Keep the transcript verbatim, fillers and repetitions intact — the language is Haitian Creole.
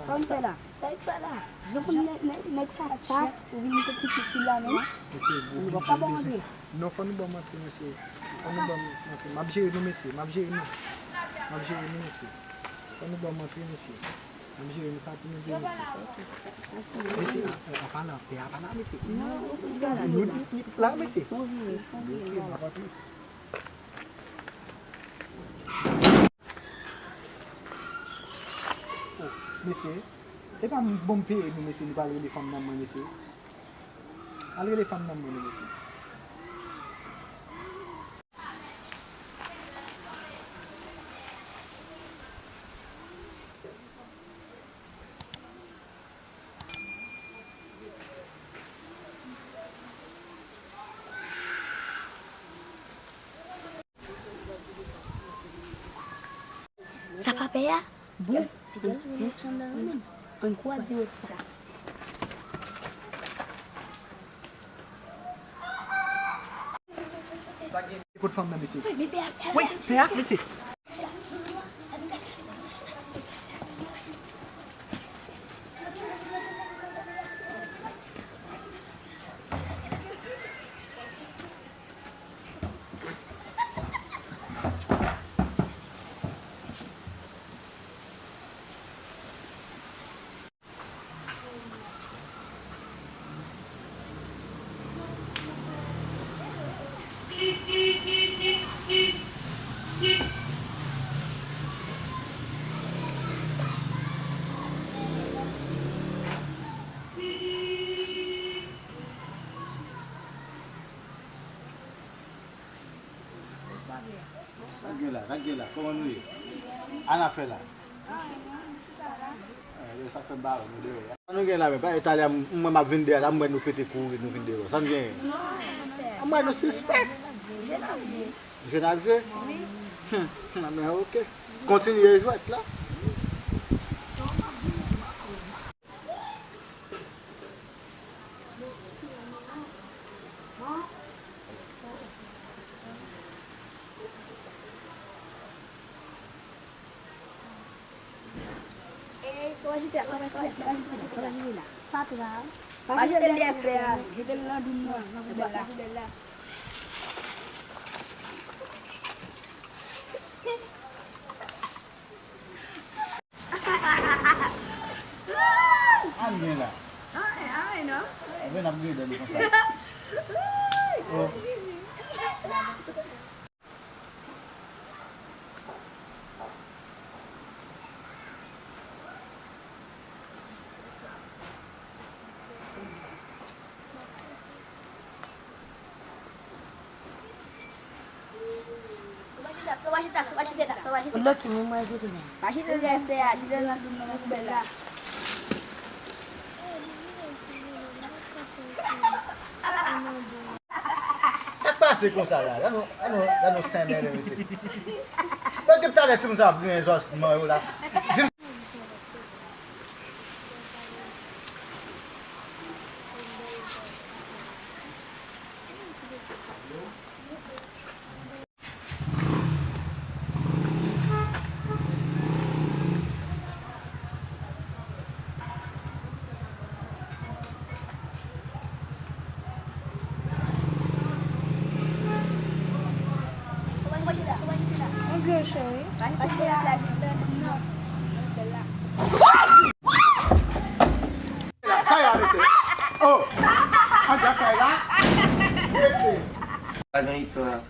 Sa w fè la? Sa w fè la? Jan pou nèg, nèg, nèg sa tap, ou vin met pitit sou la menm. Mesye, ou oblije bezwen. Non, fò nou ban m antre, mesye. Fò nou ban m antre. M ap jere nou, mesye. M ap jere nou. M ap jere nou, mesye. Fò nou ban m antre, mesye. M ap jere nou, sa pou nou de, mesye. Mesye, a, a, a pa la, pè a pa la, mesye. Nou di, li la, mesye. Ok, m ap antre. Oh, mesye, e pa m, bon, m peye nou, mesye, nou pral rele fanm nan mwen, mesye. Al rele fanm nan mwen, mesye. Sa pa pè a? Bon. Ann kwa di yo ti sa. Kot fanm nan, mesye? Wi, pè a, mesye. Sa k gen la? Sa k gen la? Kòman nou ye? Sa n ap fè la? Eh, sa fè m pa wè nou deyò. Sa nou gen la menm? Talè a, m, mwen m ap vin deyò la, m wè nou pete kouri, nou vin deyò. Sa n gen? M wè nou sispèk. Jwe n ap jwe. Hmm, hmm, men ok. Kontinye jwèt la. Ey, sa w ajoute a, sa w ajoute a, sa w ajoute a, sa w ajoute la? Pa twò. Pa jete l dèyè fè a, jete l nan doum nan, nan poubèl la. Ann gen la. Anyen, anyen non. Anben n ap gade nou konsa. Oh. Sou pa chita, sou pa chita, sou pa chita, sou pa chita. Lòt ki moun mwen jete la. Pa chita dèyè fè a, chita nan doum nan, nan poubèl la. Sa k pase konsa la? Gade yon, gade yon, gade yon sen mele, mesye. Bon, depi talè timoun sa ap griyen zòs manman yo la. Di m Sa yo ap ese. Oh! Ann ap kay la. Pa gen istwa.